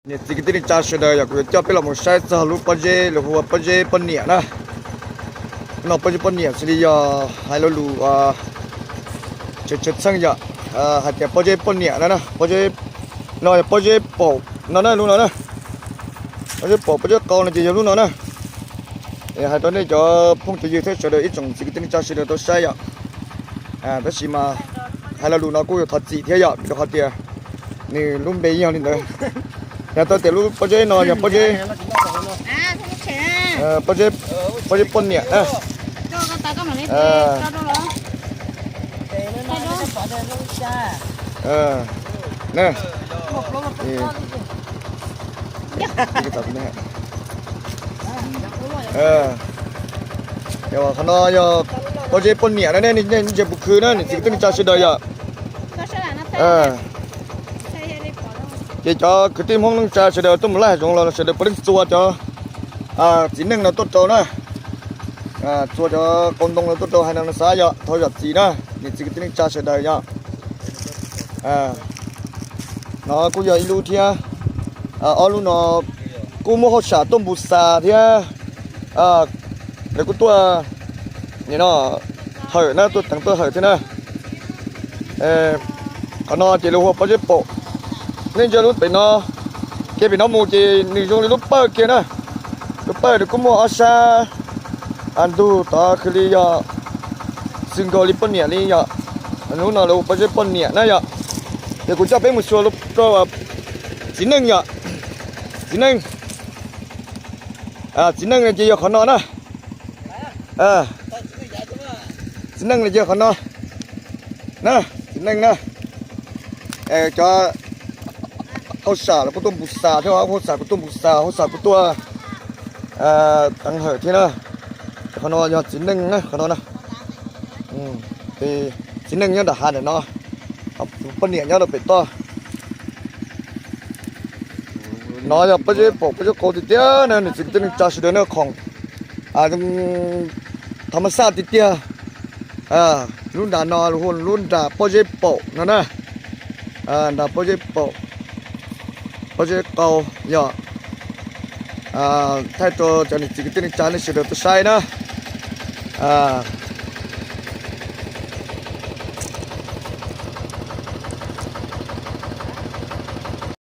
Niam txiv kwv tij neej tsa sawv daws, yog kuv yuav coj peb los mus saib txog lub pob zeb lawv hu ua pob zeb poj niam na. No pob zeb poj niam xws li yog hais lo lus tsawg txheej yom, hais tias pob zeb poj niam no na, pob zeb no yog pob zeb paum no na, lub no na. Pob zeb paum pob zeb qau no ces yog lub no na. Hais rau nej cov phooj cov ywg thiab sawv daws ib tsoom txiv kwv tij neej tsa sawv daws tau saib yom. Tab sis mas hais lo lus no kuj yuav thov txim thiab yom, vim rau qhov tias nws lub npe yog li ntawd. Yog tau tias lub pob zeb no yog pob zeb, pob zeb poj niam na. Qhov no yog pob zeb poj niam na, nej ntsia puv khw na, niam txiv kwv tij neej tsa sawv daws yom. Ces cov kwv tij Hmoob neej tsa sawv daws tuaj mus laij hav zoov los sawv daws puav leej txua cov txiv neej no tuaj rau na. Txua cov qau ntoo no tuaj rau hais no xav yom, thov zam txim na, niam txiv kwv tij neej tsa sawv daws yom. No kuj yog ib lub thiab. Ob lub no kuj muaj hauj sam tuaj npus xas thiab. Lawv kuj tuaj, no, hawm na, tuaj teev tuaj hawm thiab na. Qhov no ces lawv hu ua pob zeb paum. Nej ntsia lub pem no, kiag pem no mus ces nws zoo li lub pawj kiag na. Lub pawj nws kuj muaj ob sab ntug tod, khwv li yog xws nkaus li poj niam li yom. Lub no lawv hu ua pob zeb poj niam na yom. Ces kuv coj peb mus xyuas rau txiv neej yom. Txiv neej, txiv neej ces yog qhov no na. Txiv neej ces yog qhov no na, txiv neej na. Cov hauj sam los kuj tuaj npus xas thiab, hauj sam kuj tuaj npus xas, hauj sam kuj tuaj teev hawm thiab na. Qhov no yog txiv neej na, qhov no na. Txiv neej nyob nram hav ntawm no, poj niam nyob rau pem toj. No yog pob zeb paum pob zeb qau tiag tiag na, niam txiv kwv tij neej tsa sawv daws na, khoom zoo thav mas xaj tiag tiag. Lub nram no lawv hu lub nram pob zeb paum no na. Nram pob zeb paum, pob zeb qau yog. Thaij rau cov niam txiv kwv tij neej tsa nej sawv daws tuaj saib na.